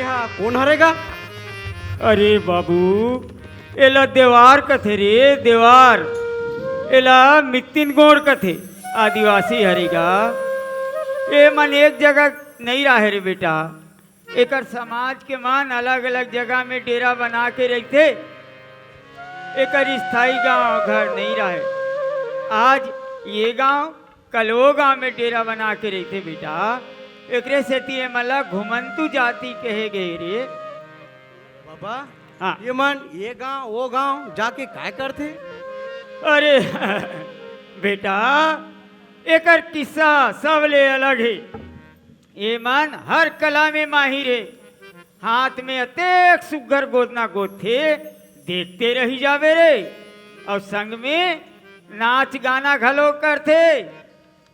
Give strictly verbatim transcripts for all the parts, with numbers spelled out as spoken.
एहा कोन हरे गा? अरे बाबू, एला देवार कथे रे, देवार। एला मित्तिन गोंड़ कथे, आदिवासी हरे गा। ए मन एक जगह नइ राहे रे बेटा। एकर समाज के मन अलग-अलग जगह में डेरा बना के रहिथे। एकर स्थायी गांव घर नइ राहे। आज ये गांव कल ओ गांव में डेरा बना के रहिथे बेटा, एकरे सेती एमन ला घुमंतू जाति कहे गे रे। बाबा, हाँ। ये मन ये गांव, ओ गांव जाके काय करथे? अरे बेटा, एकर किस्सा सबले अलग हे। ये मन हर कला में माहिर हे। हाथ में अतेक सुग्घर गोदना गोदथे, देखते रहि जाबे रे। अउ संग में नाच गाना घलो करथे।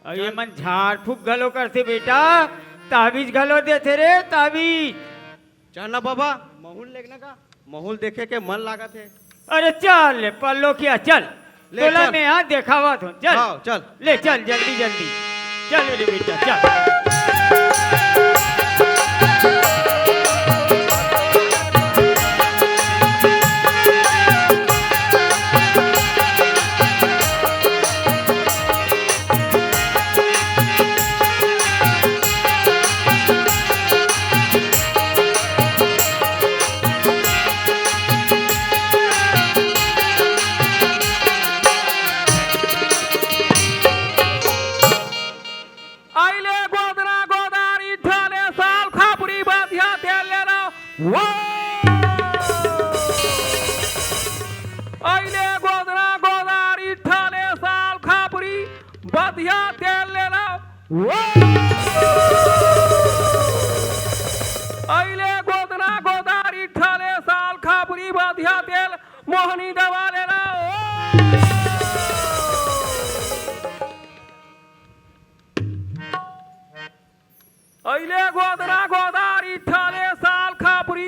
अउ ये मन झाड़ फूक घलो करथे बेटा, ताबीज घलो देथे रे, ताबीज। चल ना बाबा, महुल लेगना का, महुल देखे के मन लागत हे। अरे चल ले पल्लोकिया, चल। ले, तोला चल। मैं यहाँ देखावत हूँ, चल। हाँ, चल। ले चल, जल्दी, जल्दी। चल रे बेटा, चल। अइले गोदना गोदारी ठाले साल खापरी बधिया तेल ले लो। वो। अइले गोदना गोदारी ठाले साल खापरी बधिया तेल ले लो। वो। अइले गोदना गोदारी ठाले साल खापरी बधिया तेल मोहनी दवा ले लो। अइले गोदना गोदारी ठाले साल खापरी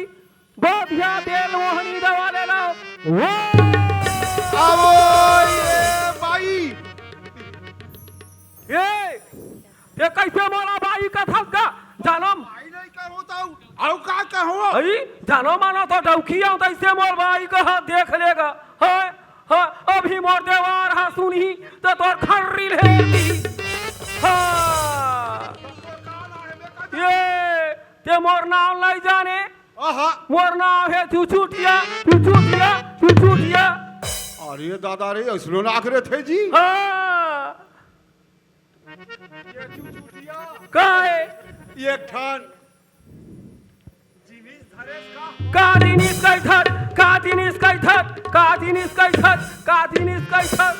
बधिया तेल मोहनी दवा ले लो। वो। आवो ये बाई। ए, ये कैसे मोला बाई कथस गा? जानम। बाई नहीं कहो तो अउ का कहो? अई, जानो मानो तो डौकी आऊं, तैसे मोर बाई कहा देख लेगा। हाय, हाँ, अभी मोर देवार हा सुनही, तो तोर खर्री ले दी। हाँ। ये, ते मोर नाम नहीं जाने। आहा। मोर नाम हे चुचुटिया, चुचुटिया, चुचुटिया। अरे दादा रे, असलो नाक रे थे जी। हाँ। ये चुचुटिया। का हे? ये ठान। का जिनिस कहिथस, का जिनिस कहिथस, का जिनिस कहिथस, का जिनिस कहिथस।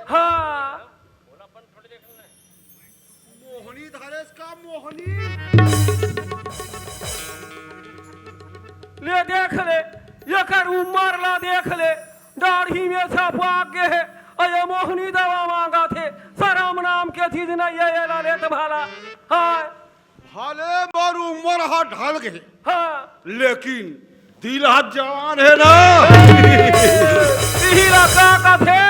हाँ। मोहनी धरेस का मोहनी? ले देख ले, एकर उमर ला देख ले, दाढ़ी में छपा गे हे, अउ ये मोहनी दवा मांगत हे, सरम नाम के चीज नहीं हे, एला लेत भला। हाँ। भले मोर उमर हा ढल गे, हाँ। लेकिन दिल हा जवान हे ना। इही ला का कथे,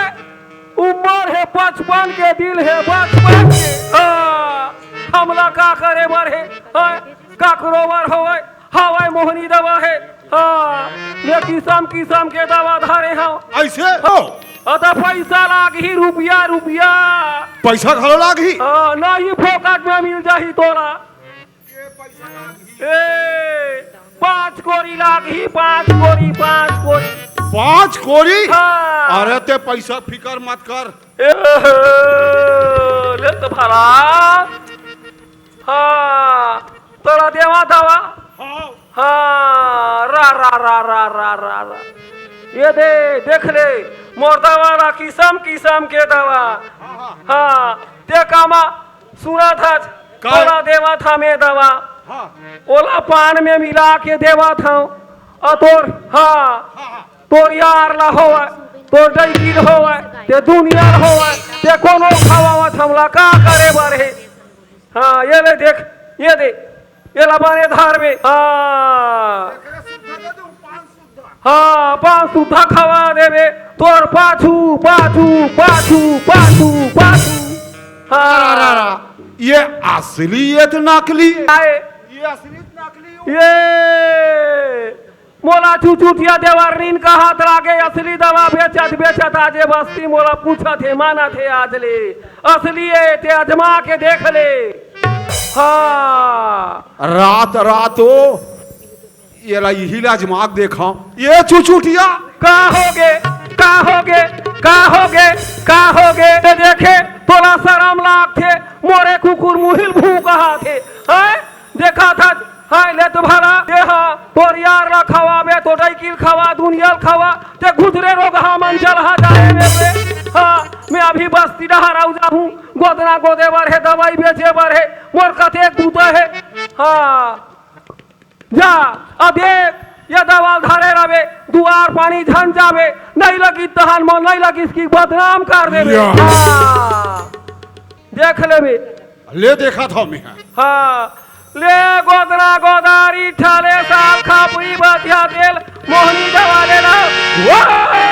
उमर हे पचपन के, दिल हे बचपन के। हाँ, हमला का करे बर हे? हाँ, काकरो बर होवय, हवय मोहनी दवा हे। हाँ, ये किसम किसम के दवा धरे हव। अइसे हो? अ, त पइसा लागही, रुपया, रुपया। पइसा घलो लागही? हाँ, नहीं फोकट में मिल जाही तोला। ए, पाँच कोरी लागही, पाँच कोरी, पाँच कोरी। पाँच कोरी? हाँ। अरे ते पइसा फिकर मत कर। ए, ले तो भला। हाँ, तोला देवा दवा। हाँ। हाँ, रा, रा, रा। ये दे, देख ले, मोर दवा ला किसम किसम के दवा। हाँ, हाँ। हाँ, ते कामा सुनत हस, का? तोला देवत हंव मैं दवा। हाँ। ओला पान में मिला के देवत हंव। अउ तोर, हाँ, हाँ, हाँ। तोर यार ला होवय, तोर डैकिल होवय, ते दुनिया ल होवय, ते कोनो खवावत हमला का करे बर हे? हाँ, ये ले देख, ये दे, ये ला बने धार में। हाँ। एकरे सुद्धा दे दू, पान सुद्धा। हाँ, पान सुद्धा खवा देबे, तोर पाछू, पाछू, पाछू, पाछू, पाछू। हाँ। अरा, अरा, अरा, ये असली ये तो नकली है। आए। ये असली नकली ये मोला चुचुटिया देवरनीन कहत लागे, असली दवा बेचत बेचत आज ये बस्ती मोला पूछत हे, मानत हे आज ले। असली ये ते अजमा के देख ले। हाँ। रात रात ओ, ये ला इही ला अजमा के देखा। ये चुचुटिया। का होगे? का होगे? का होगे? का होगे? ते देखे, तोला शरम लागथे, मोरे कुकुर मुहिल भूँ कहाथे। हैं? देखा था, हाय ले तो भला, ये हाँ, तोर यार ला खवाबे, तो डैकिल खवा, दुनिया ल खवा, ते गुजरे रोगहा मन जलहा जाए मेरे। हाँ, मैं अभी बस्ती डहर आऊ जाहूँ, गोदना गोदे बर हे, दवाई बेचे बर हे, मोर कतेक दूता हे। हाँ, जा, अब देख, ये दवा ल धरे रवे, दुआर पानी झन जावे, नहीं लगी तहन मन नहीं लगी इसकी बदनाम कर देवे। या। हाँ, देख लेवे। ले देखा था मैं। हाँ, ले गोदना गोदारी ठाले साल खापुरी बतिया तेल मोहनी दवा ले ला। वाह!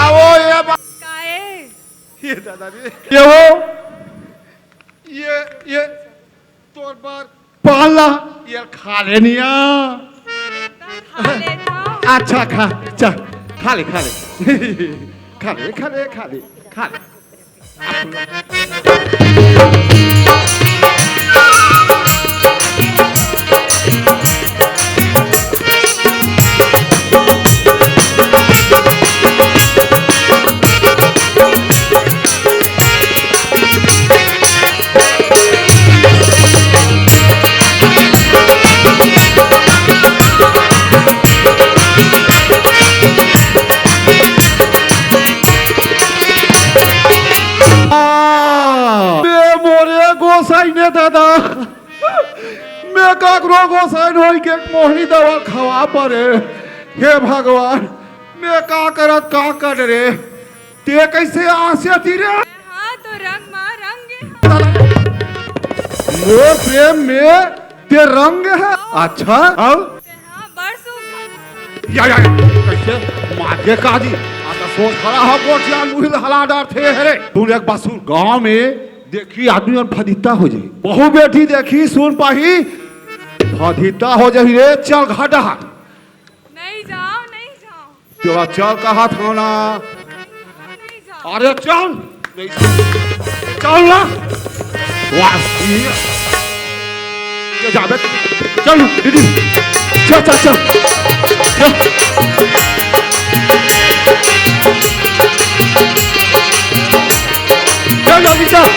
आओ ये बा- काए? ये दादा रे। ये वो, ये, ये तोर बर पाला, ये खा ले निया। खा ले था। अच्छा, खा, चा, खा ले, खा ले। खा ले, खा ले, खा ले, खा ले। बे मोरे गोसाई ने दादा, मैं काकरो गोसाई होई के मोहनी दवा खवा परे। हे भगवान, मैं का करत का कर रे, ते कैसे आसे ती रे? हाँ, तो रंग मा रंग है। मोर प्रेम में ते रंग है। अच्छा, अब? हाँ, बड़ सुघर। या, या, या, कैसे? मार के का जी? आ तो सोच खड़ा हो, गोठिया लुहिल हला डरथे हरे। तू एक बात सुन, गांव में देखी आदमी मन फदिता हो जाई। बहू बेटी देखी, सुन पाही, फदिता हो जाई रे, चल घर डहर। नहीं जाओ, नहीं जाओ। तेरा चल कहा था ना। नहीं जाओ। अरे चल। नहीं चल। चल ना। वाह, ये। ये जा बे। चल, दीदी। चल, चल, चल। चल। चल, जल्दी चल।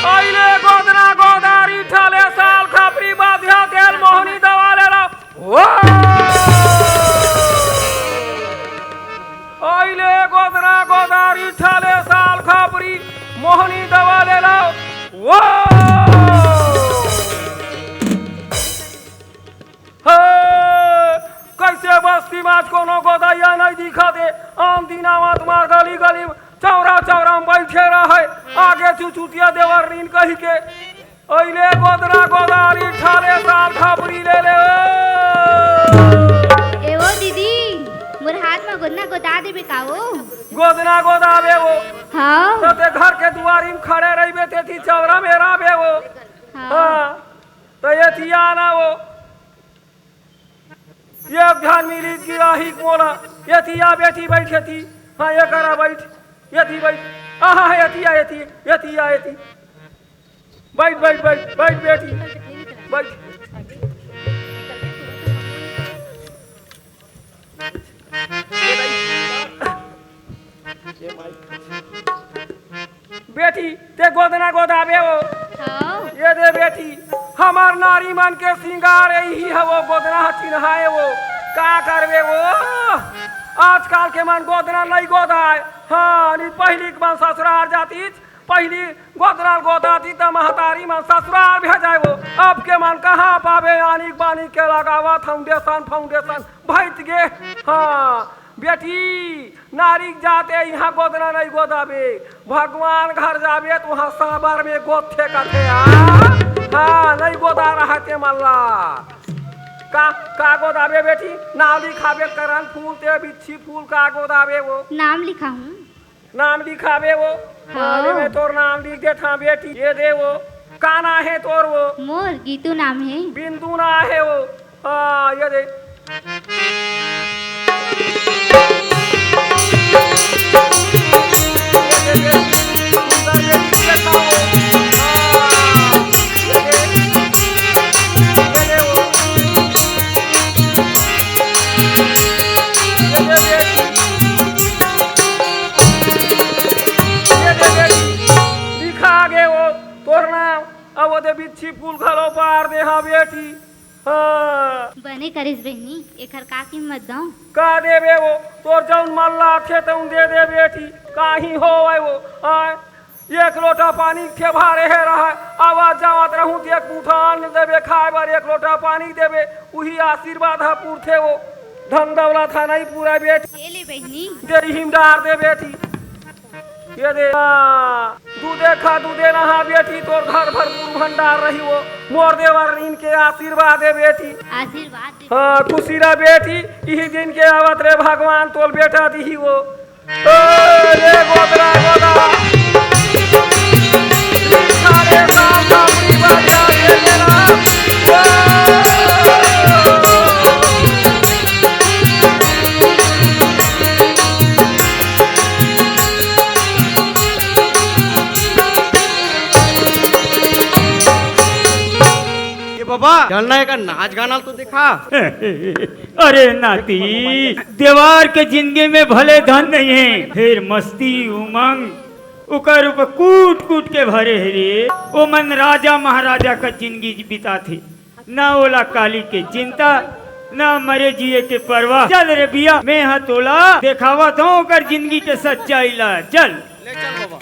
आइले गोदना गोदारी ठाले साल खापरी बाधिया तेल मोहनी दवा ले ला। वाह! आइले गोदना गोदारी ठाले साल खापरी मोहनी दवा ले ला। वाह! हे, कैसे बस्ती मा आज कोनो गोदइया नहीं दिखा दे। आन दिन आवत मार गली गली चौरा चौरा में बैठे रहे, आगे चुचुटिया देवर नीन कही के। अइले गोदना गोदारी ठाले साल खापरी ले ले ओ। ए ओ दीदी, मोर हाथ मा गोदना गोदा देबे का ओ? गोदना गोदाबे ओ। हाँ। तो ते घर के दुआरी में खड़े रहिबे, ते थी चौरा में रहबे ओ। हाँ। हाँ। तो ये थी आना ओ। ये ध्यान मिली गिराही मोला। ये थी आ बेटी बैठे थी। हाँ, ये करा बैठ। ये थी बैठ। आहा, ये थी आ, ये थी, ये थी आ, ये थी। बैठ, बैठ, बैठ, बैठ बेटी। बैठ। ये भाई। ये भाई। बेटी, ते गोदना गोदाबे वो। हाँ। ये दे बेटी, हमर नारी मन के सिंगार यही हवो, गोदना ह चिन्हाए वो। का करबे वो? आजकल के मन गोदना नइ गोदाय। हाँ, नहीं पहिली के मन ससुरार जातिस, पहिली गोदना गोदातिस त महतारी मन ससुरार भेजाय वो। अब के मन कहाँ पाबे, आनिक बानिक के लगावा foundation, foundation भैत गे। हाँ, बेटी, नारी जात ए इहाँ गोदना नइ गोदाबे, भगवान घर जाबे त उहाँ साबर में गोदथे कथे आ। हाँ, नइ गोदा रहय ते मन ला। का, का गोदाबे बेटी? नाम लिखाबे करन फूल ते बिच्छी फूल का गोदाबे वो? नाम लिखाहूँ। नाम लिखाबे वो? हाँ। अरे मैं तोर नाम लिख देथाँ बेटी, ये दे वो। का नाम हे तोर वो? मोर गीतू नाम हे। बिंदु नाम हे वो। हाँ, ये दे। लिखा गे वो तोर नाम, अब वो दे बिच्छी फूल घलो पार दे, हाँ बेटी। हाँ। बने करिस बहिनी, एखर का कीमत दंव? का देबे वो? तोर जउन मन लागथे तउन दे दे बेटी, काहीं होवय वो। आय, एक लोटा पानी के ठेभा रहे रहय, आवत जावत रहूं त एक मुठा अन्न देबे खाय बर, एक लोटा पानी देबे, उही आशीर्वाद ह पुरथे वो। धन दौलत ह नइ पूरा बेटी। ए ले बहिनी। दे हिम डार दे बेटी। ये दे, हाँ, दूधे खा, दूधे नहा बेटी, तोर घर भर गुरु भंडार रही वो। मोर देवर इनके आशीर्वाद हे बेटी। आशीर्वाद दे। हाँ, खुशी रह बेटी, इही दिन के आवत रे भगवान तोल बेटा दिही वो। ओ, ये गोदरा, गोदरा। सारे गांव का पूरी बात जान लेना। ओ। ये बाबा, चलना एक नाच गाना तो दिखा। अरे नाती, देवार के जिंदगी में भले धन नहीं है, फिर मस्ती, उमंग, ओकर ऊपर कूट कूट के भरे हे रे। ओ मन राजा महाराजा का जिंदगी बिताथे। ना ओला काली के चिंता, ना मरे जिए के परवाह। चल रे बिया, मैं हा तोला देखावत हूँ ओकर जिंदगी के सच्चाई ला। चल। ले चल बाबा।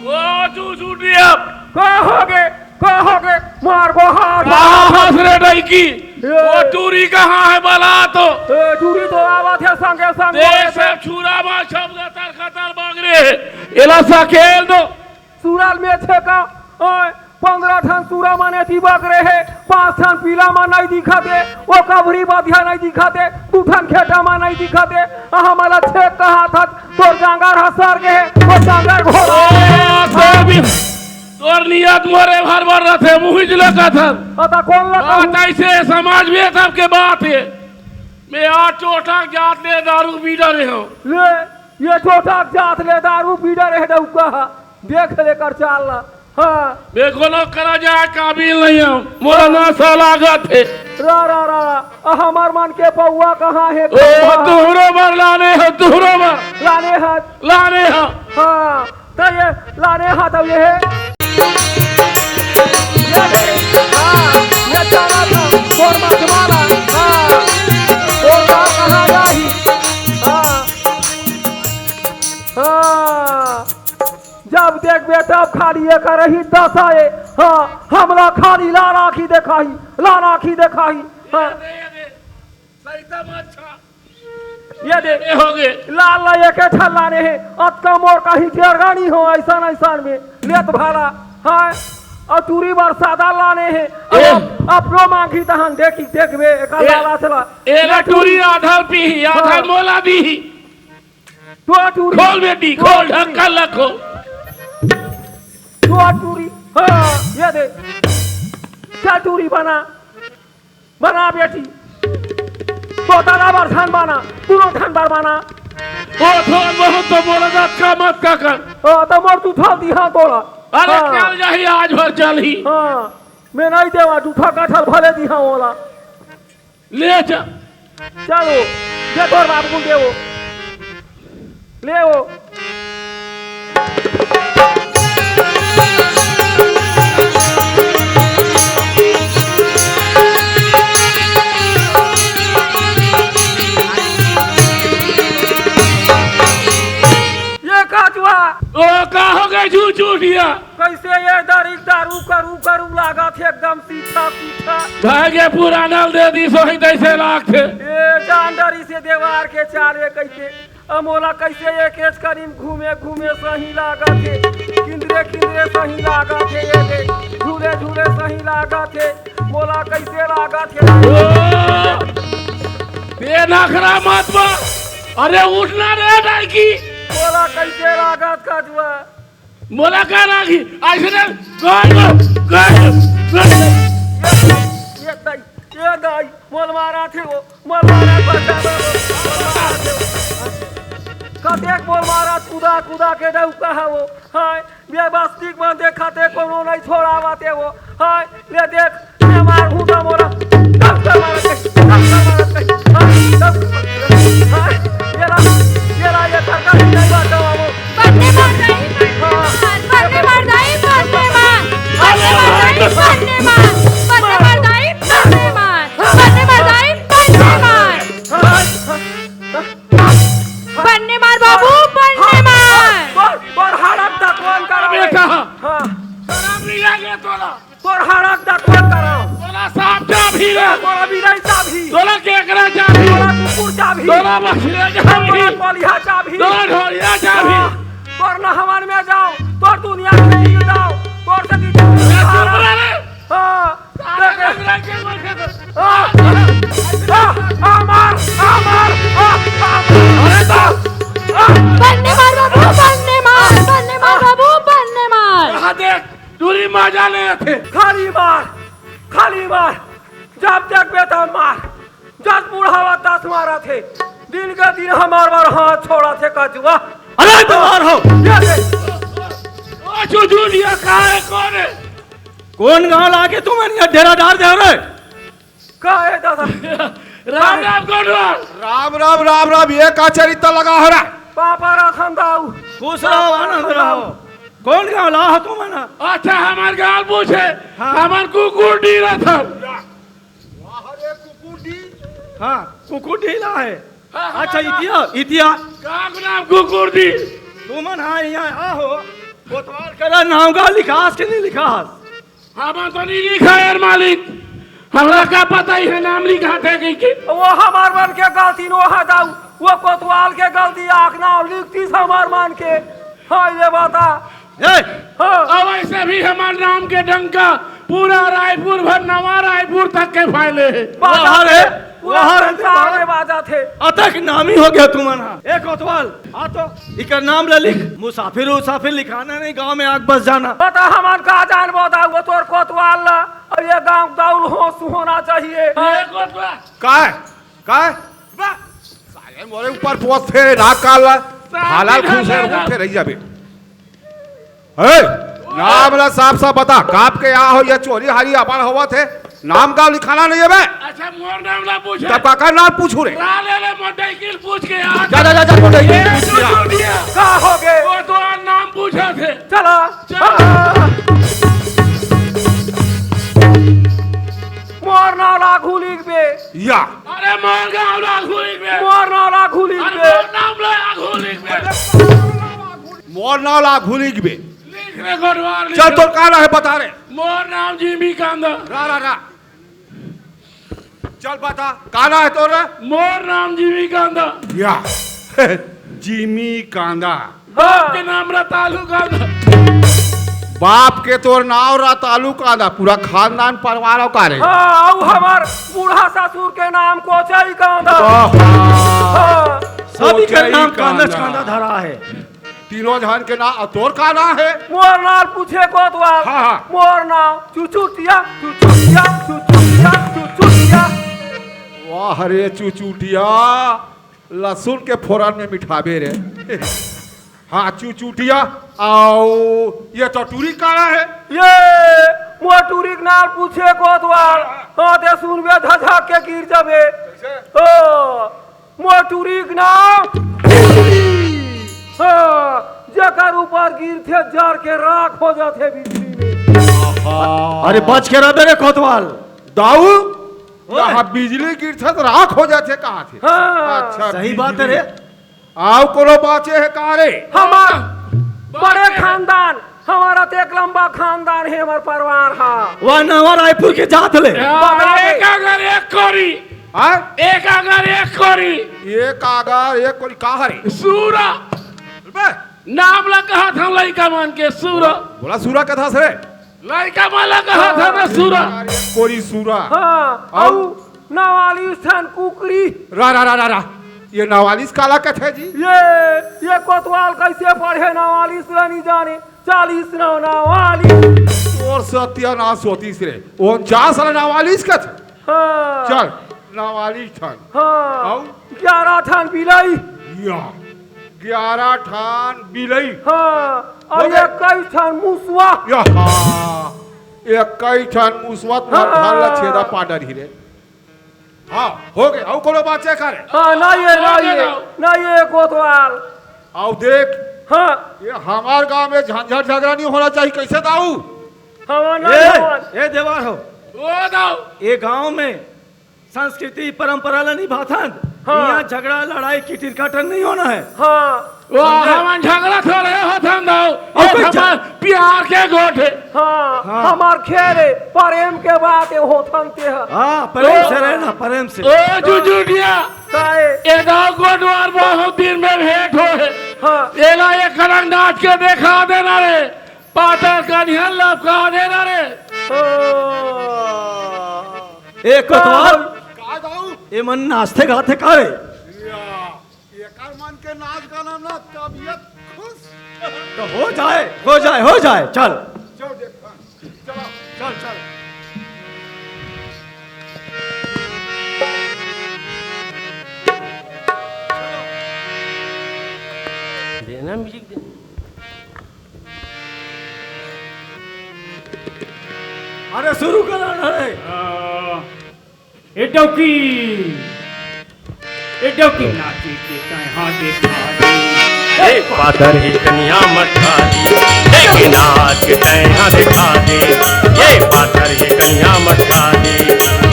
ओ, तू छूट गया। का हो गे? का हो गे? मार को हाथ। कहाँ हंस रे डैकी? ए। वो टूरी कहाँ है बला तो? ए, टूरी तो आवत हे संगे संग। देख सब छुरा मा सब गतर खतर बांग रे। एला सकेल दो। सुरल में छे का, ओए, पंद्रह ठन सुरा मन एती बगरे हे, पांच ठन पीला मन नइ दिखत हे, ओ कभरी बधिया नइ दिखत हे, दू ठन घेटा मन नइ दिखत हे, आ हमला छेक कहात हस, तोर जांगर ह सर गे हे, ओ जांगर घोड़ा। ओ, तोर भी, तोर नियत मोरे भर भर रथे, मुहिज लकत हस। अता कोन लकत बात हूँ? ऐसे समाज में सबके बात हे। मैं आ टोटा जात ले दारू पी डरे हूँ। ले, ये टोटा जात ले दारू पी डरे हे डउका। देख ले कर चाल ला। हाँ। देखो लो, करा जाए काबिल नहीं हम। मोला नशा लागत हे। रा, रा, रा, रा। आ, हमर मन के पौवा कहाँ हे? ओ, पौवा? तुहरो बर लाने हो, तुहरो बर। लाने हाथ। लाने हो। हाँ, तो ये लाने हाथ अब ये हे। ये दे। हाँ, ये चाला था। और मत मारा। हाँ। और गाँव कहाँ जाही? हाँ। हाँ। जब देखबे तब खाली एकर ही दशा ए। हाँ, हमला खाली लाल आँखी देखाही, लाल आँखी देखाही। हाँ। ये दे, ये दे। सही तो अच्छा। ये दे। ये हो गे। लाल ला एके ठन लाने हे, अतका मोर कहीं जरगा नी हो, अइसन अइसन में लेत भाला। हाँ, अउ टूरी बर सादा लाने हे। ए। अब, अपनो मांगी तहन देखी, देखबे, एकर ए, लाला से ला। एला टूरी आधा पीही, आधा हाँ। मोला दीही। तो टूरी। खोल बेटी, तो खोल, टूरी। ढक्कन ला खोल। तो टूरी। हाँ, ये दे। चल टूरी बना। बना बेटी। तो दादा बर झन बना, दूनों झन बर बना। ओ, थोर बहुत तो मोला जात का मत का कर। ओ, तो मोर तू थाल दी, हाँ, तोला। अरे, हाँ। चल जाही, आज भर चल ही। हाँ, मैं नहीं देवा, जूठा काठल भले दी, हाँ, ओला। ले चल। चलो, दे तोर बाबू को दे वो। ले वो। ये काचुआ। ओ, का हो गए झूठ झूठिया? कैसे ये दारी दारू करू करू लागत हे एकदम सीठा सीठा। भागे पुराना दे दी सोही तैसे लागथे। ए जान डरी से देवार के चाले कैसे? अ मोला कैसे ये केच करीम घूमे घूमे सही लागत हे, किंदरे किंदरे सही लागत हे, ये दे झूले झूले सही लागत हे, मोला कैसे लागत हे? ओ! बे नखरा मत बा। अरे उठना रे डाइकी। मोला कैसे लागत कचुआ? मोला का लागी? ऐसे दे, गाय, गाय, गाय। ये दाई, ये दाई, मोल मारा थे वो, मोल मारा बचा दो, मोल मारा थे वो। कतेक मोल मारा, कूदा, कूदा के डौका है वो। हाय, बेबस्ती मन देखा थे, कोनो नहीं छोड़ावा थे वो। हाय, ले देख, ये मार हूँ तो मोला, टक्कर मारत है, टक्कर मारत है। हाँ, टक्कर मारत है। हाँ, ये ला, ये ला, ये टक्कर ही नहीं मारता बाबू। बन्ने मार दाई, बन्ने मार, बन्ने मार दाई, बन्ने मार। बन्ने मार दाई, बन्ने मार। बन्ने मार दाई, बन्ने मार। बन्ने मार दाई, बन्ने मार। हाँ, हाँ, हाँ। बन्ने मार बाबू, बन्ने मार। तोर, तोर हाड़क दतवन करा बेटा। हाँ। शराब नहीं लागे तोला। तोर हाड़क दतवन कराओ। तोला सांप चाभी रे। तोला बिलाई चाभी। तोला केकरा चाभी। तोला कुकुर चाभी। तोला बछिया चाभी। तोला कोलिहा चाभी। तोला ढोलिया चाभी। हाँ, तोर नहवन में जाओ, तोर दुनिया में गिर जाओ, तोर से ए, चुप रह रे। हाँ, सारे देख। रंग रंग के बैठे थे। हाँ, हाँ, हाँ, मार, हाँ, मार, हाँ, हाँ, मार। अरे तो, हाँ। बन्ने मार बाबू, बन्ने मार, बन्ने मार बाबू, बन्ने मार। यहाँ देख, दूरी मजा नहीं आते। खाली मार, खाली मार, जब तक बेटा मार, जब बुढ़ावा दस मारा थे, दिन के दिन हमार बार हाथ छोड़ा थे कचुआ। अरे तुम्हार हो। ये देख। ओ चुचुलिया का है, कौन है? कौन गांव लाके तुमन ये डेरा डार दे रे? का है दादा? राम राम कोटवाल। राम राम, राम राम। ये का चरित्र लगा हो रहा? पापा रखन दाऊ। खुश रहो, आनंद रहो। कौन गांव ला हो तुमन? अच्छा, हमार गांव पूछे, हाँ। हमार कुकुर डी रतन। वाह रे कुकुर डी। हाँ, कुकुर डी ला है। हाँ, हाँ, अच्छा, हाँ। इतिया, इतिया। गांव के नाम कुकुर डी। तुमन हाँ यहाँ आ हो, कोतवाल करा नाम गांव लिखास के नहीं लिखास? हमन तो नहीं लिखा यार मालिक, हमरा का पता ही है नाम लिखा थे कहीं के। वो हमार मन के गलती नो है दाऊ, वो कोतवाल के गलती, आख नाम लिखती हमार मन के। हाँ, ये बता। ए! हाँ। अब ऐसे भी हमार नाम के डंका पूरा रायपुर भर, नवा रायपुर तक के फैले है। बात वहाँ रे, पूरा वहाँ रे, संसार वहाँ। में बाजा थे। अतक नामी हो गया तुमन हा। ए कोतवाल, आ तो इकर नाम ले लिख, मुसाफिर उसाफिर लिखाना नहीं, गांव में आग बस जाना। बता हमन का जान बता, वो तोर कोतवाल ला, अब ये गांव दाउल होश होना चाहिए। ये कोतवाल। काय? काय? बा, साले मोरे ऊपर पोत थे, नाक काल ला, साहब हालाल जी, खुश है, साहब। उठे रही जाबे। ए, नाम ला साफ साफ बता, काप के आ हो या चोरी हारी अपन होवत है, नाम गांव लिखाना नहीं है बे। अच्छा, मोर नाम ला पूछे। तब काका नाम पूछू रे। ला ले ले मोटरसाइकिल पूछ के आ। जा, जा, जा, जा, मोटरसाइकिल ए, पूछ के आ। सुन, सुन, सुन। का हो गए? वो तो आ नाम पूछा थे। चला। चला। मोर नाम ला घुलिक बे। या। अरे मोर गांव ला घुलिक बे। मोर नाम ला घुलिक अरे बे। मोर नाम ला घुलिक बे। मोर नाम ला घुलिक बे। लिख रे गोडवार, लिख चल, रे। तोर का नाम है, बता रे। मोर नाम जिमी कांदा। रा, रा, रा। चल, बता, का नाम है तोर? मोर नाम जिमी कांदा। या। जिमी कांदा। बाप के नाम रतालू कांदा। बाप के तोर नाव रतालू कांदा, पूरा खानदान परवार अउ का रे? हाँ, अउ हमर बूढ़ा ससुर के नाम कोचई कांदा। वाह। हाँ। सभी के कोचई नाम कांदा कांदा। कांदा धरा हे। तीनों झन के नाम, अउ तोर का नाम हे? मोर नाम पूछे कोतवाल। हाँ, हाँ। मोर नाम चुचुटिया, चुचुटिया, चुचुटिया, चुचुटिया। वाह रे चुचुटिया, लहसुन के फोरन में मिठाबे रे। हाँ, चुचुटिया, अउ ये तो टूरी काला हे। ये मोर टूरी के नाम पूछे कोतवाल। हाँ, ते सुनबे झझक के गिर जाबे। कैसे? ओ, मोर टूरी के नाम बिजली। हाँ, जेकर ऊपर गिरथे, जर के राख हो जाथे बिजली में। आहा। अरे बच के रह बे रे कोतवाल। दाऊ, ओए। यहाँ बिजली गिरथे त राख हो जाथे कहाथे? हाँ। अच्छा, सही बात हे बिजली। रे। अउ कोनो बाचे हे का रे? हमर बड़े खानदान, हमर अतेक लंबा खानदान हे, हमर परवार हा। वाह, नवा रायपुर के जात ले। बता दे। एक अगर एक कोरी। हाँ? एक अगर एक कोरी। एक अगर एक कोरी का हरे? सूरा। बे। नाम ला कहत हन लइका मन के सूरा। बोला सूरा कथस रे। लइका मन ला कहत हन सूरा। कोरी सूरा। हाँ, अउ? अउ नवालिस ठन कुकरी। रा, रा, रा, रा, रा। ये नवालिस काला कथे जी? ये, ये कोतवाल कइसे पढ़े नवालिस ला नी जाने। चालीस नौ नवालिस। तोर सत्यानाश होतिस रे। उनचास ला नवालिस कथे। हाँ। चल, नवालिस ठन। हाँ। अउ? ग्यारह ठन बिलई। या, ग्यारह ठन बिलई। हाँ, अउ हो गए। इक्कीस ठन मुसवा। या, हाँ, इक्कीस ठन मुसवा त हाँ। धान ला छेदा पा डरही रे। हाँ, हो गए। अउ कोनो बाचे का रे? हाँ, नहीं हे, नहीं हे, नहीं हे कोतवाल। अउ देख, हाँ। ये हमर गांव में झंझट झगड़ा नहीं होना चाहिए, कइसे दाऊ? हवन ए, नहीं हवन। ए देवार हो। ओ दाऊ। ए गांव में संस्कृति परंपरा ला निभाथन। हाँ। इहाँ झगड़ा लड़ाई किटिर काटर नहीं होना हे। हाँ। ओ समझे? हमन झगड़ा थोड़े होथन दाऊ। अउ ए कोई हमर झ- प्यार के गोठ हे। हाँ, हाँ। हमर खेरे प्रेम के बात हे होथन ते ह। हाँ, प्रेम से रहे ना, प्रेम से। ओ जुजुटिया। काहे? ए दाऊ गोठ वार बहुत दिन में भेंट होहे। हाँ। एला एक रंग नाच के देखा देना रे। पातर कनिहा लपका देना रे। ओ। ए कोतवाल। का दाऊ? ए मन नाचथे गाथे का रे? या, एकर मन के नाच गाना ना तबीयत खुश। तो हो जाए, हो जाए, हो जाए, चल। चल देख, चलो, चल, चल। देना music दे। अरे शुरू कर ना रे। आ, ए डौकी, ए डौकी नाचे के तैं हा देखा दे। ए पातर ही कनिया मटका दे, ए के नाच के तैं हा देखा दे। ए पातर ही कनिया मटका दे।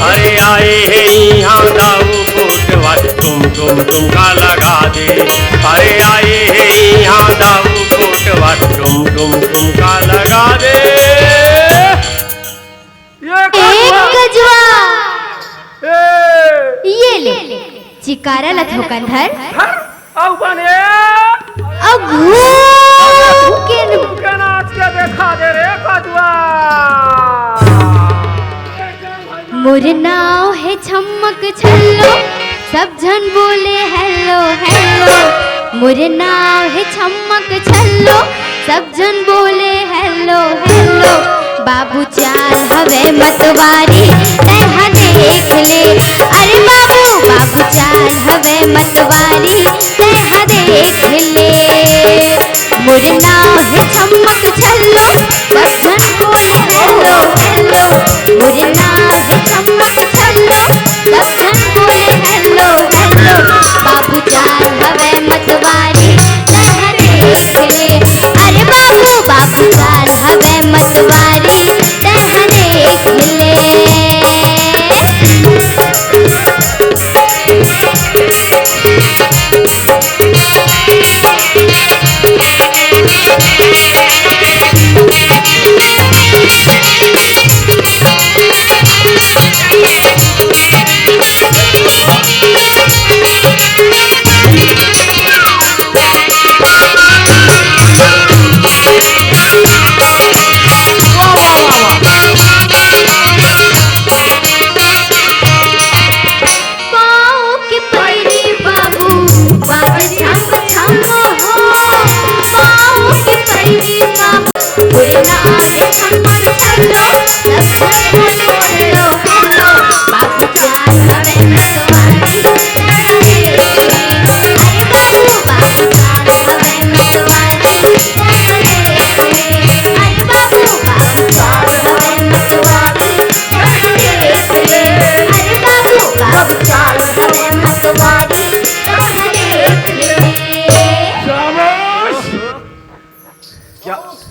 अरे आए हे इहाँ दाऊ कोटवा, टुम टुम टुमका लगा दे। अरे आए हे इहाँ दाऊ कोटवा, टुम टुम टुमका लगा दे। ये ए कजुआ। कजुआ। ए। ये ले, चिकारा ला थोकन धर। धर, अउ बने। अउ घूम के न- के नाच के देखा दे रे कजुआ। मोर नाव हे छम्मक छल्लो, सब झन बोले hello hello। मोर नाव हे छम्मक छल्लो, सब झन बोले hello hello। बाबू चाल हवे मतवारी, तैं हा देख ले। अरे बाबू, बाबू चाल हवे मतवारी, तैं हा देख ले। मोर नाव हे छम्मक छल्लो, सब झन बोले hello hello। मोर नाव हे छम्मक छल्लो, सब झन बोले hello hello। बाबू चाल हवे मतवारी, तैं हा देख ले। अरे बाबू, बाबू चाल हवे मतवारी, तैं हा देख ले।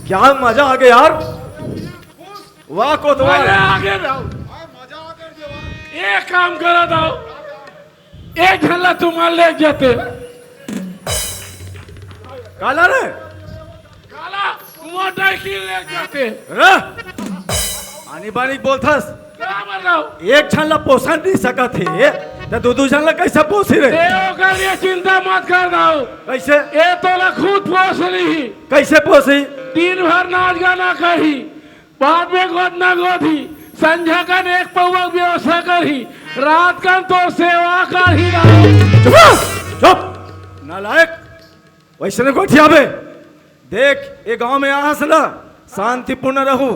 क्या मजा आ गया यार। वाह कोतवाल। मजा आ गया दाऊ। एक काम करा दाऊ, एक झन ला तुमन ले जाते। काला रे? काला मोटरसाइकिल ले जाते। रे? आनी बानी बोलथस। का बोल रहा हूँ? एक झन ला पोसन नहीं सकत हे, त दू दू झन ला कैसे पोसी रे? ए, ओकर लिए चिंता मत कर दाऊ। कैसे? ए तोला खुद पोस ली। कैसे पोसी? दिन भर नाच गाना करही, बाद में गोदना गोदही, संझा कन एक पौवा व्यवस्था करही, रात कन तोर सेवा करही दाऊ। चुप! चुप! नालायक! वैसने गोठियाबे। देख, ये गांव में आहस ना, शांतिपूर्ण रहू।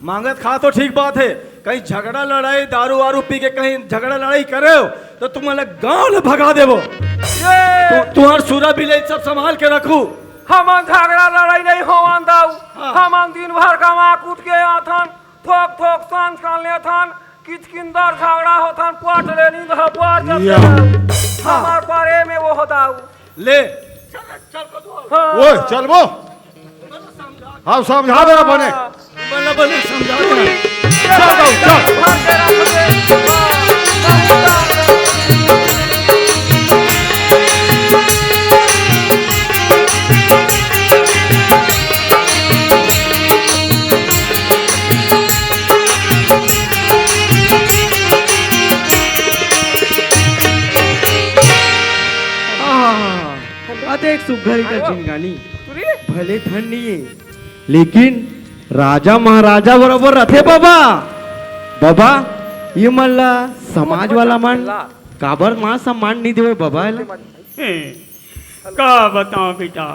मांगत खा तो ठीक बात है, कहीं झगड़ा लड़ाई, दारू वारू पी के कहीं झगड़ा लड़ाई करे हो, तो तुमन ला गांव ले भगा देबो। ये तु-, तुहर सुरा बिले सब संभाल के रखू। हमन झगड़ा लड़ाई नहीं होवन दाऊ। हाँ। हमन दिन भर कमा कूट के आथन, थोक थोक सांझ कान लेथन, किचकिंदर झगड़ा होथन, पट ले नींद ह पट जथे। या। हमार परे में वो होता। ले। हाँ। ओए, चलबो। हम समझा दे बने। बल्ला बल्ला समझा दे। चल बाबू, चल। भर के रख दे। आह, अतेक सुग्घर का जिनगानी। भले धन नहीं है, लेकिन राजा महाराजा बराबर रथे बाबा। बाबा, ये मन ला समाज वाला मन काबर मान सम्मान नहीं देवे बाबा ला? का बताओ बेटा,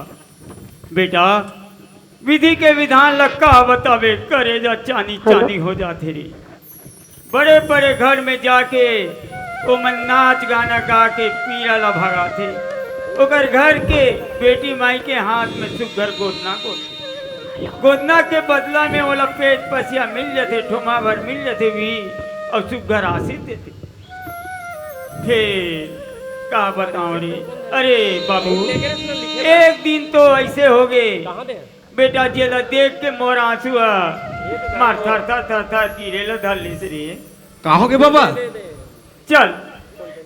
बेटा, विधि के विधान ला का बताबे, करेजा चानी चानी हो जाथे रे। बड़े बड़े घर में जाके ओमन नाच गाना गा के पीरा ला भगाथे। ओकर घर के बेटी माई के हाथ में सुग्घर गोदना गोदथे। गोदना के बदला में ओला पेट पसिया मिल जथे, ठोमा भर मिल जथे भी, अउ सुग्घर आशीष देथे। फेर का बताओ रे, अरे बाबू, एक दिन तो ऐसे होगे, बेटा जेला देख के मोर आंसू ह मार थर थर थर थर गिरे ल धर लिस रे। का होगे बाबा? चल,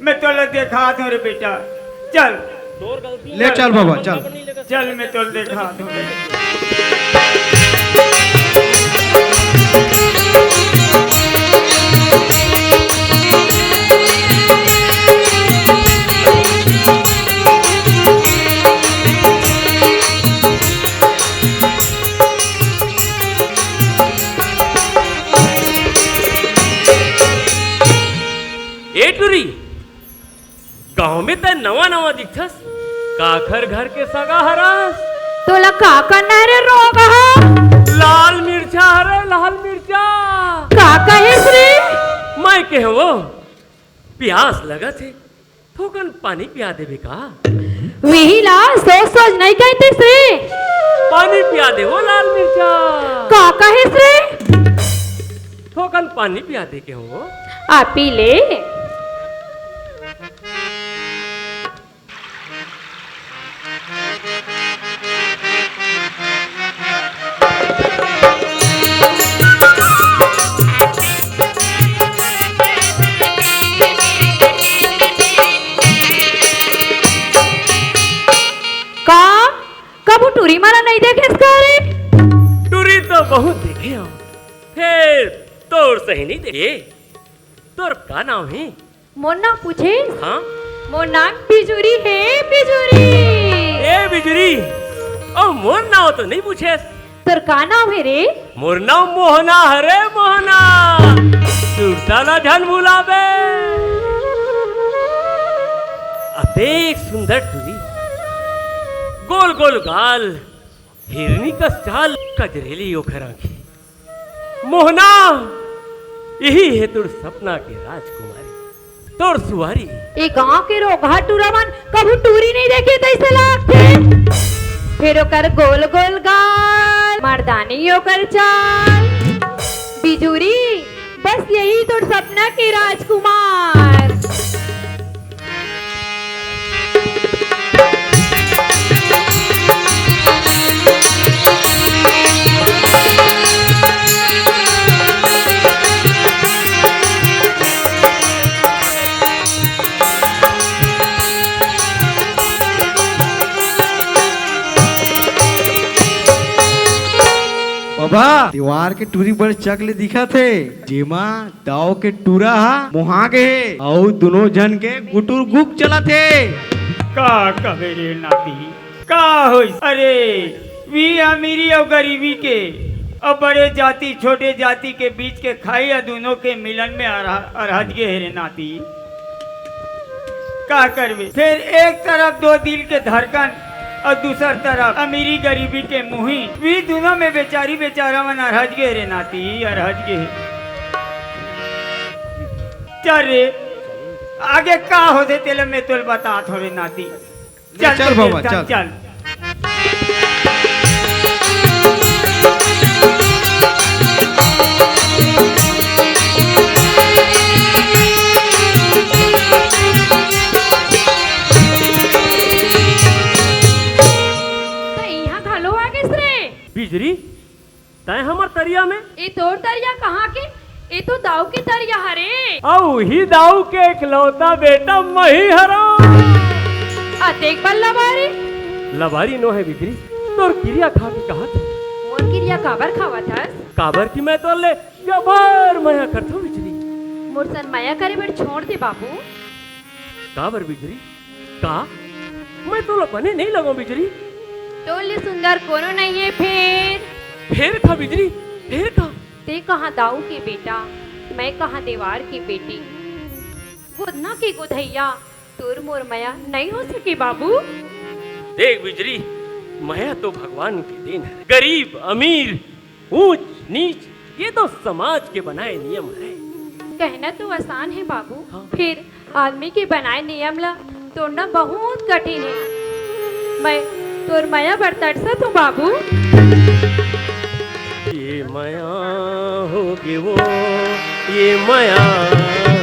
मैं तोला देखात हूँ रे बेटा, चल। ले चल बाबा, चल। चल, मैं तोला देखात हूँ रे। ए टुरी, गांव में त नवा नवा दिखथस, काखर घर के सगा हरस? तोला का करना है रे रोगहा? लाल मिर्चा हरे, लाल मिर्चा। का कहिस रे? मैं कहवो, प्यास लगत हे, थोकन पानी पिया देबे का? विही ला सोच सोच नहीं कहतिस रे। पानी पिया दे वो लाल मिर्चा। का कहिस रे? थोकन पानी पिया दे के हो। आ पी ले। का? कभू टूरी मन ला नइ देखेस का रे? टूरी तो बहुत देखे हंव, फेर तोर सही नइ देखे। तोर का नांव हे? मोर नांव पूछे? हाँ? मोर नांव बिजुरी हे, बिजुरी। ए बिजुरी, अउ मोर नांव तो नइ पूछेस। तोर का नांव हे रे? मोर नांव मोहना हरे, मोहना। सुरता ला झन भुलाबे। अतेक सुंदर टूरी, गोल गोल गाल, हिरनी कस चाल, कजरेली ओखर आंखी। मोहना, इही हे तोर सपना के राजकुमारी, तोर सुवारी। ए गांव के रोगहा टूरा मन कभू टूरी नइ देखे तइसे लागथे। फेर ओकर गोल गोल गाल, मर्दानी ओकर चाल। बिजुरी, बस यही तोर सपना के राजकुमार। वाह, दीवार के टूरी बड़ चक ले दिखत हे, जेमा दाऊ के टूरा ह मोहा गे हे, अउ दुनों झन के गुटुर गुक चलत हे। का कबे रे नाती, का होइस? अरे, वी अमीरी अउ गरीबी के, अउ बड़े जाति छोटे जाति के बीच के खाई, अउ दुनों के मिलन में अरह-, अरहज गे हे रे नाती। का करबे? फेर एक तरफ दो दिल के धड़कन अउ दूसर तरफ अमीरी गरीबी के मुही। वी दुनों में बेचारी बेचारा मन अरहज गे रे नाती, अरहज गे। चल रे, आगे का होथे तेला मैं तोला बतात हों रे नाती। चल, चल चल, बाबा, चल, चल। चल। त इहाँ घलो आ गेस रे। बिजरी, तैं हमर तरिया में? ए तोर तरिया कहाँ के? ए तो दाऊ के तरिया हरे। अउ ही दाऊ के एकलौता बेटा मही हरौं। अतेक बड़ लबारी। लबारी नो हे बिजरी, तोर किरिया खा के कहत हौं। मोर किरिया काबर खावत हस? काबर कि मैं तोर ले जबर मया करथौं बिजरी। मोर सन मया करे बर छोड़ दे बाबू। काबर बिजरी? का? मैं तोला बने नइ लगौं बिजरी। तोर ले सुंदर कोनो नइ हे फेर। फेर का बिजरी? फेर का? तैं कहाँ दाऊ के बेटा, मैं कहाँ देवार के बेटी। गोदना के गोधइया तोर मोर मया नइ हो सके बाबू। देख बिजरी, मया तो भगवान के देन हे। गरीब, अमीर, ऊंच नीच, ये तो समाज के बनाए नियम हरे। कहना तो आसान हे बाबू, हाँ। फेर आदमी के बनाए नियम ला तोड़ना बहुत कठिन हे। मैं तोर मया बर तरसत हौं बाबू। ये मया होगे वो, ये मया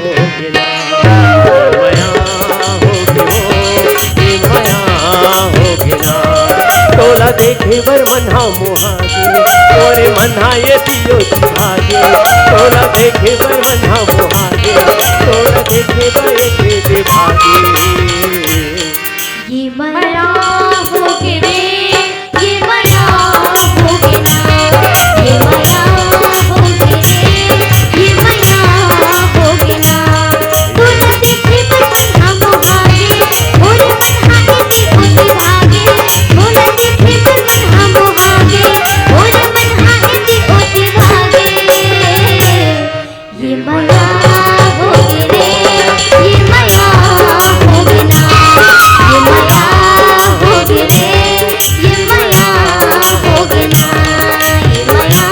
होगे ना, ये मया होगे वो, ये मया होगे ना। तोला देखे बर मन हा मोहा गे, तोरे मन हा ये दियो भागे। तोला देखे बर मन हा मोहा गे, तोला देखे बर ये दे भागे। ये मया होगे रे, ये मया होगे ना, ये मया होगे रे, ये मया होगे ना। तोला देखे बर मन हा मोहा गे, मोरे मन हा एती ओती भागे। तोला देखे बर मन हा मोहा गे, मोरे मन हा एती ओती भागे। ये मया होगे रे, ये मया होगे ना, ये मया होगे रे, ये मया होगे ना, ये मया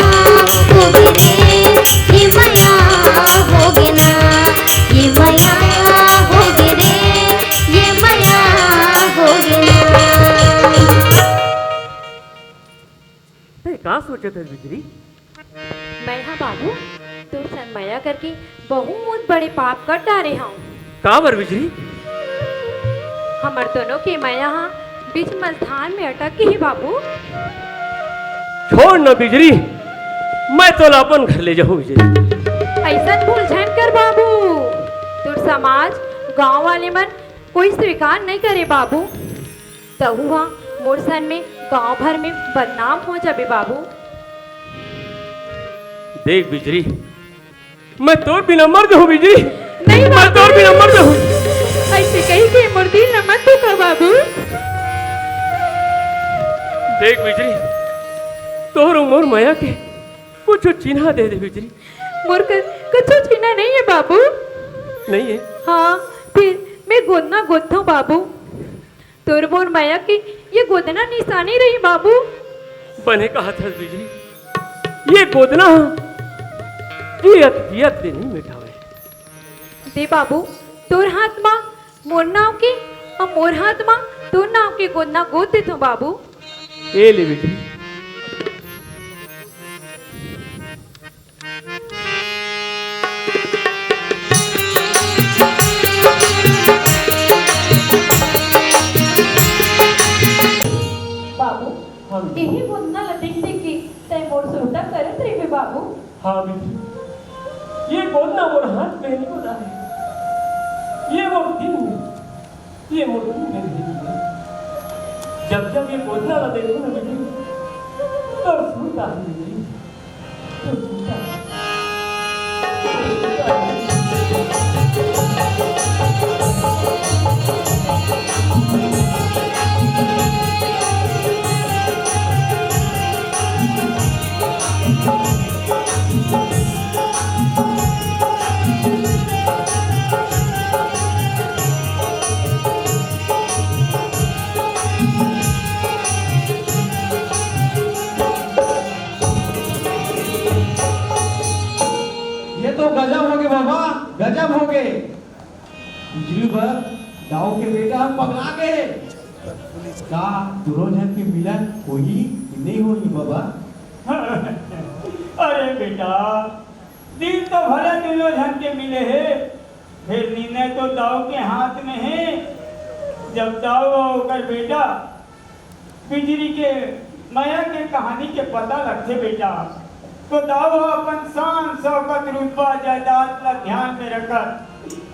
होगे रे, ये मया होगे ना, ये मया होगे रे, ये मया होगे ना। ए, का सोचत हस बिजरी? मैं हा बाबू, तोर सन मया करके बहुत बड़े पाप कर डारे हौं। काबर बिजरी? हमर दोनों के मया हा बीच मझधार में अटक गे हे बाबू। छोड़ न बिजरी, मैं तोला अपन घर ले जाहूं बिजरी। अइसन भूल झन कर बाबू, तोर समाज, गांव वाले मन कोई स्वीकार नइ करे बाबू। तहू हा मोर सन में गांव भर में बदनाम हो जाबे बाबू। देख बिजरी, मैं तोर बिना मर जाहूं बिजरी। नहीं मैं बाबू। तोर बिना मर जाहूं। अइसे कहि के मोर दिल ला मत दुखा बाबू। देख बिजरी, तोर अउ मोर मया के कुछू चिन्हा दे दे बिजरी। मोर कर कुछू चिन्हा नइ हे बाबू। नइ हे? हाँ, फेर मैं गोदना गोदथौं बाबू। तोर मोर मया के ये गोदना निसानी रही बाबू। बने कहत हस बिजरी, ये गोदना ह जियत जियत ले नइ मिटावय। दे बाबू, तोर हाथ मा मोर नाव के अउ मोर हाथ मा तोर नाव के गोदना गोद देथौं बाबू। ए ले बिजरी। बाबू, हाँ। इही गोदना ला देख देख के तैं मोर सुरता करत रहिबे बाबू। हाँ बिजरी, ये गोदना मोर हाथ में नइ गोदा हे, ये मोर दिल में, ये मोर दिल में हे। जब जब ये गोदना ला देखहूं ना बिजरी, तब सुरता आही बिजरी। तो गजब होगे बाबा, गजब होगे। बिजली बर दाऊ के बेटा ह पगला गे। का दूनों झन के मिलन होही कि नहीं होही बाबा? अरे बेटा, दिल तो भले दूनों झन के मिले हे, फेर निर्णय तो दाऊ के हाथ में हे। जब दाऊ अउ ओकर बेटा बिजली के मया के कहानी के पता लगथे बेटा, तो दाऊ ह अपन शान, शौकत, रुतबा, जायदाद ला ध्यान में रखत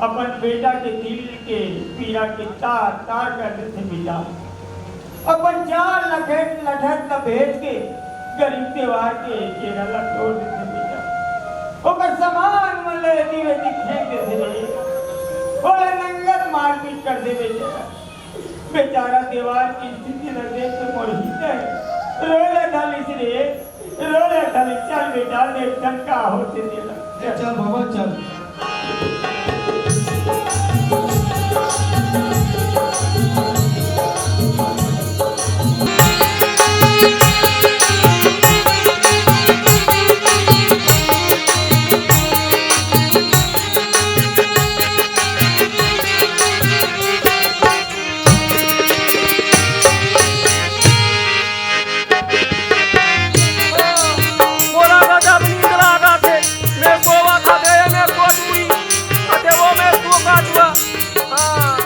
अपन बेटा के दिल के पीरा के तार तार कर देथे बेटा। अपन चार लखेट लठत ला भेज के गरीब देवार के डेरा ला तोड़ देथे बेटा। ओकर सामान मन ला एती वेती फेंक देथे रे। ओला नंगत मारपीट कर देथे बेटा। बेचारा देवार के स्थिति ला देख के मोर हृदय रोए ला धलिस रे, रोए ला धलिस। चल बेटा, देखथन का होथे तेला। चल बाबा, चल। मोला गजब नींद लागत हे। मैं सोवत हवे, मैं सोत हुई। अते वो मैं सो का जुआ। हाँ।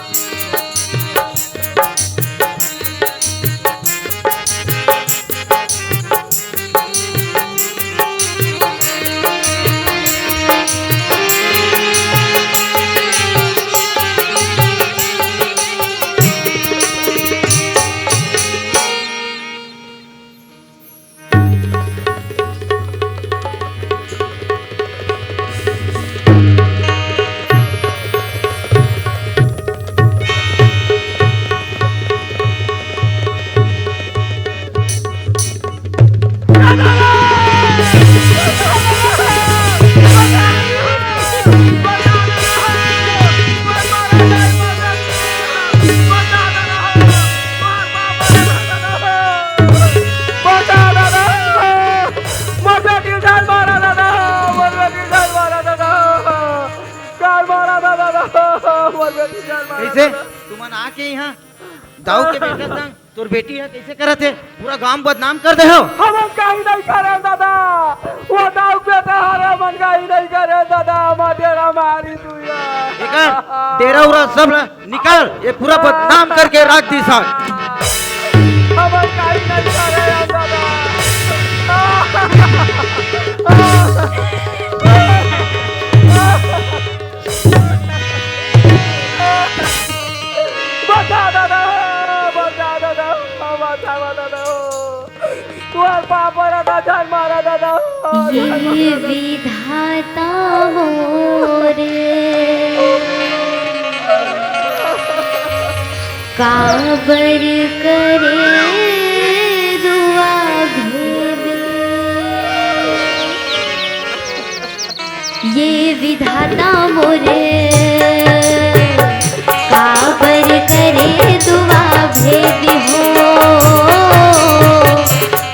बचा दादा, मोर बेटी ला झन मारा दादा, मोर बेटी ला झन मारा दादा, झन मारा दादा, मोर बेटी ला झन मारा कइसे? दादा। तुमन आके इहाँ दाऊ के बेटा संग तोर बेटी ह कइसे करत हे? पूरा गांव बदनाम कर दे हो। हमन काही नहीं करे दादा, वो दाऊ के बेटा हर हमन काही नहीं करे दादा, हमर डेरा मारी दुइया। एकर डेरा उरा सब ला निकाल, ये पूरा बदनाम करके रख दिस हे। हमन काही नहीं करे दादा। बचा दादा, बचा दादा, बचा दादा। तुहर पाप रता, झन मारा दादा, झन मारा ये दादा। विधाता मोर, काबर करे दुआ भेद। ये विधाता मोरे, काबर करे दुआ भेदी हो,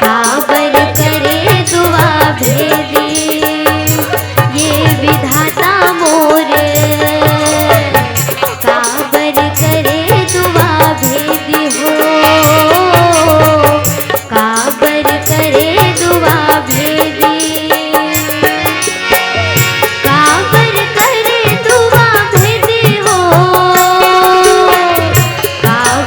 काबर करे दुआ भेदी। ये विधाता मोरे, काबर करे दुआ भेदी हो, काबर करे दुआ भेदी, काबर करे दुआ भेदी हो, काबर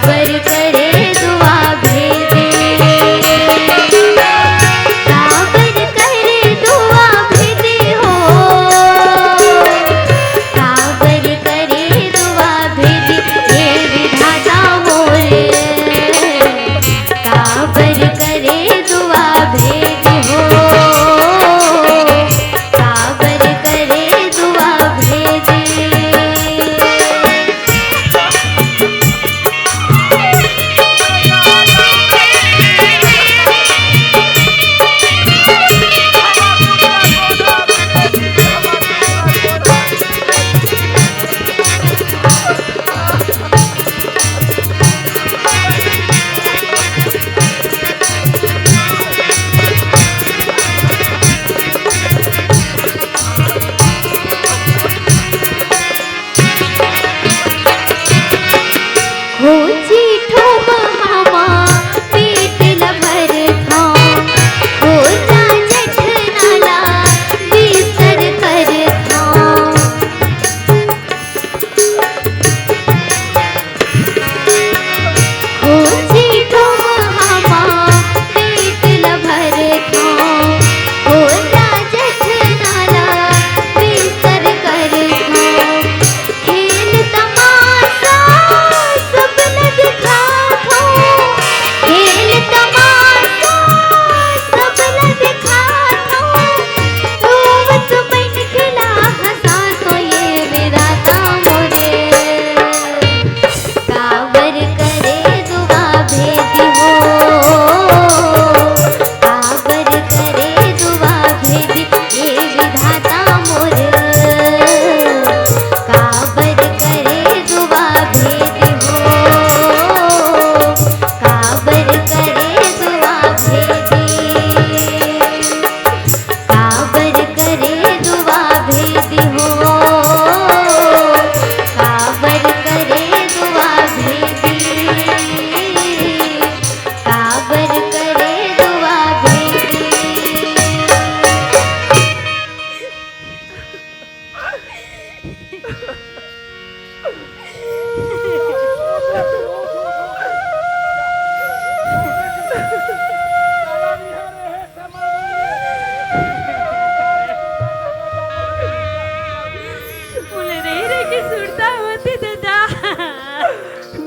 मोला रहि रहि के सुरता होथे ददा।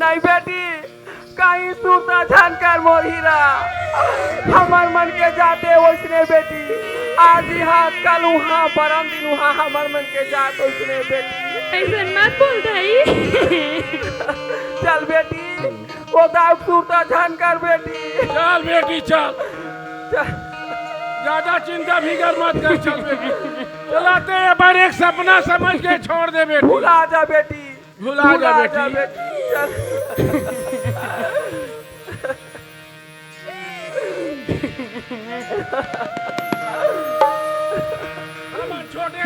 नहीं बेटी, कहीं सुरता झन कर मोर हीरा। हमर मन के जात ए ओइसने बेटी, आज इहाँ कल उहाँ, परन दिन उहाँ, हमर मन के जात ओइसने बेटी। अइसन मत बोल दाई। चल बेटी, ओ दाऊ सुरता झन कर बेटी। चल बेटी चल। चल। ज्यादा चिंता फिकर मत कर, चल बेटी। चल, ते ए बार एक सपना समझ के छोड़ दे बेटी। भुला जा बेटी। भुला जा बेटी। चल।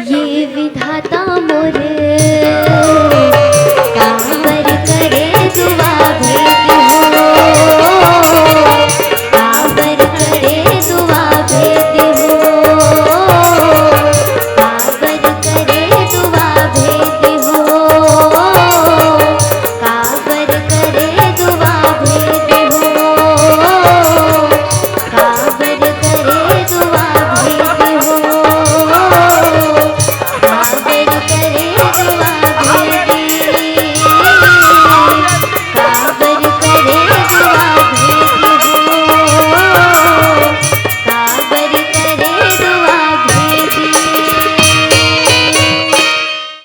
ये विधाता मोरे